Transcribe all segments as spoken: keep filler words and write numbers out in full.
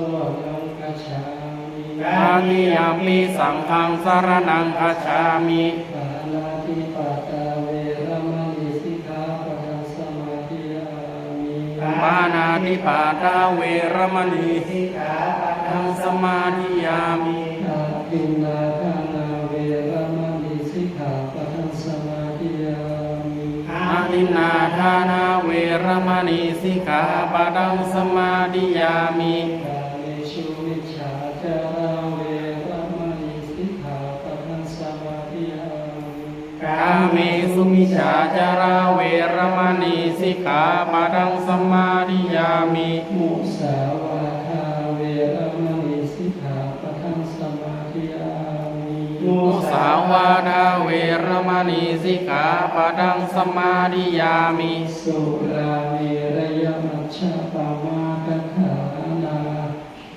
saraṇaṃ gacchāmi. Tatiyampi saṅghaṃ saraṇaṃ gacchāmi. Pāṇātipātā veramaṇī sikkhāpadaṃ samādiyāmi. Pāṇātipātā veramaṇī sikkhāpadaṃ samādiyāmi. Adinnādānā veramaṇī sikkhāpadaṃ samādiyāmi. Adinnādānā veramaṇī sikkhāpadaṃ samādiyāmi. Kāmesu micchācārā veramaṇī sikkhāpadaṃ samādiyāmi. Kāmesu micchācārā veramaṇī sikkhāpadaṃ samādiyāmi. Musāvādā veramaṇī sikkhāpadaṃ samādiyāmi. Musāvādā veramaṇī sikkhāpadaṃ samādiyāmi. Surāmerayamajjapamādaṭṭhānā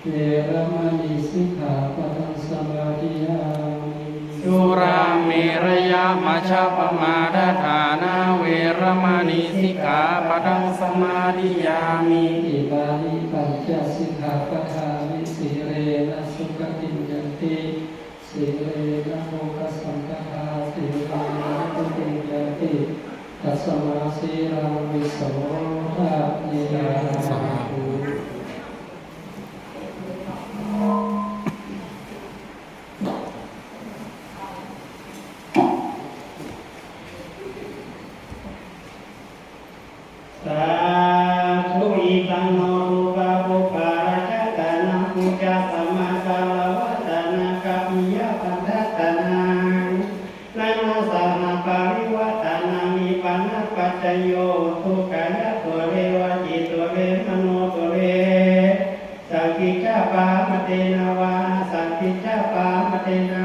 veramaṇī sikkhāpadaṃ samādiyāmi. Surāmerayamajjapamādaṭṭhānā veramaṇī sikkhāpadaṃ samādiyāmi. Imāni pañca sikkhāpadāni. Sīlena sugatiṃ yanti, sīlena bhogasampadā, sīlena nibbutiṃ yanti, tasmā sīlaṃ visodhaye. Sādhu. Sādhu. Idaṃ no rūpapupphalajātānaṃ pūjāsammāgāravātānaṃ gabbhissappadattānaṃ nānāsahaparivārānaṃ nibbānapaccayo. Uddukāya dūre vācitūre manoodūre, saṅkicca pāmatena vā asaṅkicca pāmatena